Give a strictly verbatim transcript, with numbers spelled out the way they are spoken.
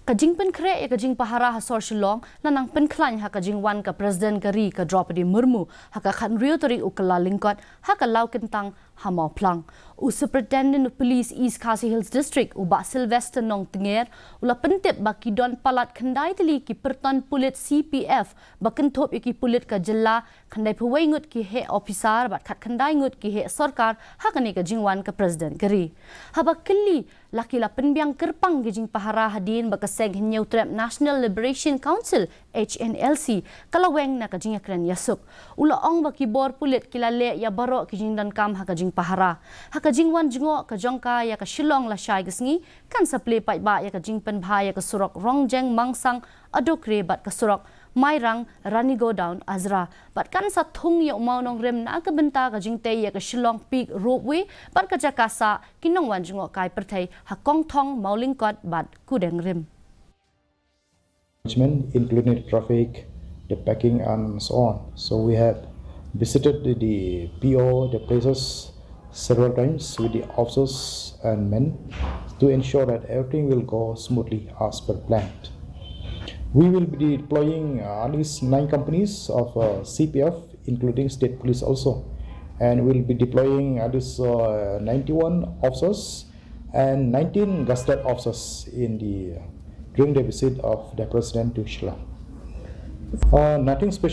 Ka jingpynkhreh ïa ka jingpahara ha sor Shillong la nang pynkhlaiñ ha ka jingwan ka President ka ri ka Droupadi Murmu ha ka khathynriew tarik u Kyllalyngkot ha ka Lawkyntang ha Mawphlang. U Superintendent of Police East Khasi Hills District u Bah Sylvester Nongtnger u la pyntip ba ki don palat khyndai tylli ki pyrton pulit C P F ba kynthup ïa ki pulit ka jylla, khyndai phew wei ngut ki heh ophisar bad khatkhyndai ngut ki heh sorkar ha kane ka jingwan ka President ka ri. Haba kylli la ki la pynbiang kyrpang ki jingpahara hadien ba ka seng Hynñiewtrep National Liberation Council, H N L C, ka la weng na ka jingïakren ïasuk. U la ong ba ki bor pulit ki la leh ïa baroh ki jingdonkam ha ka jingpahara. Ha ka jingwan jngoh ka jong ka ïa ka Shillong lashai ka sngi, kan sa plie paidbah ïa ka jingpynbha ïa ka surok Rongjeng Mangsang Adokre bad ka surok Mairang Rani Godown Azra. Bad kan sa thung ïa u mawnongrim na ka bynta ka jingtei ïa ka Shillong Peak Ropeway bad ka jaka sah ki nongwan jngoh kai pyrthei ha Kongthong, Mawlyngkot bad Kudengrim. Management, including the traffic, the parking, and so on. So we have visited the, the P O, the places several times with the officers and men to ensure that everything will go smoothly as per plan. We will be deploying uh, at least nine companies of uh, C P F, including state police also, and we'll be deploying at least uh, ninety-one officers and nineteen gazetted officers in the during the visit of the president to Shillong. Uh, nothing special.